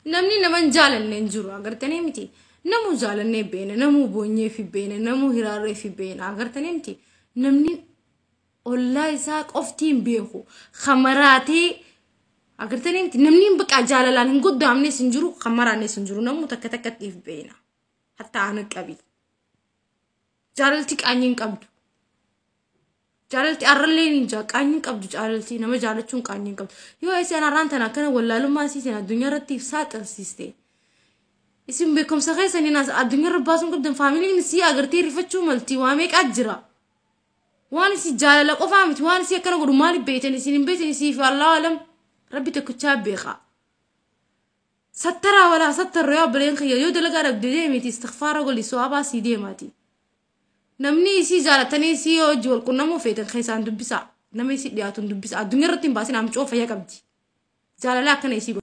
Namni nama hin jaalanne hin jiru, agartanii miti. Namuu jaalannee beena, namuu boonyee fi beena, namuu hiraarree fi beena, agartanii miti. Namni ollaa isaa qofti hin beeku. Kamaraatee, agartanii miti. Namni baqa jaalalaan hin goddaamnes hin jiru, kamaraannes hin jiru. Namuu takka takkatti beena. Hatta ana qabi. Jaalalti qaanyii hin qabdu. Jaalalti arrallee ni jaa qaanyii hin qabdu. Jaalalti nama jaalachuun qaanyii hin qabdu. Yoo isin har'aan tana akkana wallaalummaa isiisin addunyaa irratti saaxilsiiste. Isin beekumsa keessaniin as addunyaa irra baasuun qabdan, faamiliin isii agartee rifachuu malti, waa meeqaa jira. Waan isii jaalala qofaa miti, waan isii akkana godhu maaliif beektan? Isin hin beektan, isiif Allahu alam, Rabbi tokkichaa beeka. Sattaraa walaa sattarra yoo obboleen kiyya, yoo dalagaa dhabde deemiti istighfaara godhi, so'abaa sii deemaati. Namni isii jaalatanii isii yoo hojii wal qunnamuu feetan keessaan dubbisaa. Nama isii dhiyaatuun dubbisaa. Addunyaa irratti hin baasin, amcoo fayya qabdi. Jaalala akkana isii godhu.